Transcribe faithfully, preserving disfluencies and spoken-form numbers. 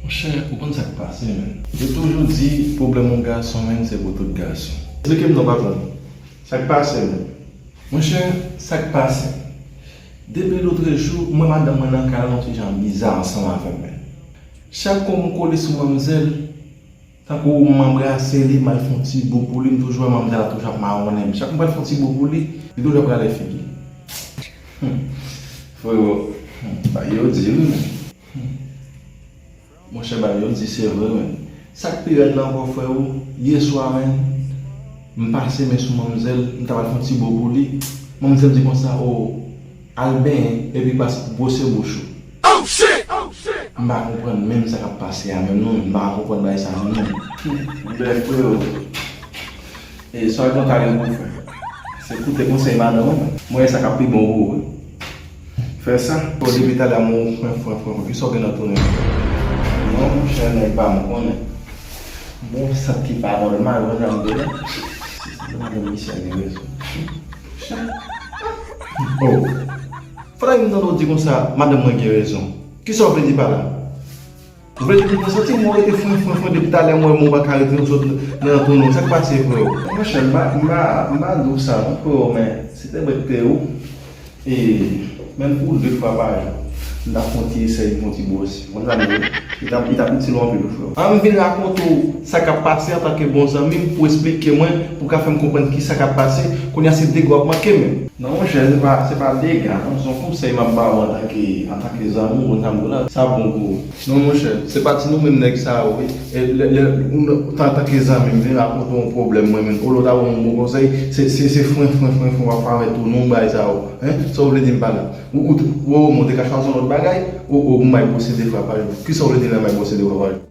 Monchè, ou konn sa k pase, menn. Yo toujou di, pwoblèm yon gason, menn, se pou tout gason. Esplike m non, patwon. Sa k pase, menn? Monchè, sa k pase? Depi lotrejou, m wè madanm mwen nan kay la yon ti jan biza ansanm avè m, menn. Chak kou m kole sou manmzèl, tankou m anbrase li, m al fè yon ti bo pou li, m toujou wè manmzèl la toujou ap mawonnen m. Chak kou m pral fè yon ti bo pou li, li toujou ap rale figi. Hmm. Frewo, hmm, bagay yo di wi, menn. Hmm. Monchè, bagay yo di se vre, menn. Sa k pi rèd la ankò, frewo, yè swa, menn, m pase men sou manmzèl, m ta pral fè yon ti bo pou li. Manmzèl di konsa, o, al benyen, epi pase bwose bouch ou. M pa konprann menm sa k ap pase a menm non, m pa konprann bagay sa menm non. Brèf, frewo. E sa w gen talè pou w fè, se koute konsèy madanm ou, mwen, mwen wè sa k ap pi bon pou ou wi. Fè sa. Bon, depi talè a m wè w fwen, fwen, fwen, fwen. Kisa w gen nan tounen? Non, monchè, nèg pa m konnen. Bon, sant ki pa nòmal, mwen, jan m de la. Se madanm misye a gen rezon. Oh. Fò m tande w di konsa, madanm mwen gen rezon. Kisa w vle di pa la? Ou vle di pou mwen santi mwen rete fwen, fwen, fwen depi talè, mwen, mwen pa ka rete sot nan, nan tou non. Sa k pase, freo? Monchè, m pa, m pa, m pa di w sa non, freo, men si te mwen te ou, e, menm pou de fwa pa jou, m t ap fè yon ti esèy, fè yon ti bwose. Konn sa m di, li t ap, li t ap itil ou anpil, freo. An m vin rakonte w sa k ap pase antanke bon zanmi m, pou esplike mwen, pou w ka fè m konprann kisa k ap pase, kounye a se dega w ap manke menm. Non, monchè, se pa, se pa dega, non, se yon konsèy m ap ba w antanke, antanke zanmi w, konn sa m di w la, sa bon pou ou. Non, monchè, se pa ti nou menm nèg sa yo, wi. E lè, lè, ou, antanke zanmi m, vin rakonte w yon pwoblèm, mwen menm, olye w ta ban m yon bon konsèy, se, se, se fren, fren, fren, fren, w ap fè avèk tou, non, bagay sa yo. Hein? Sa w vle di m pa la? Ou, ou, ou, ou, ou te ka chwazi yon lòt bagay? Ou, ou, m bay bwose de fwa pa jou. Kisa w vle di lè m bay bwose de fwa pa jou?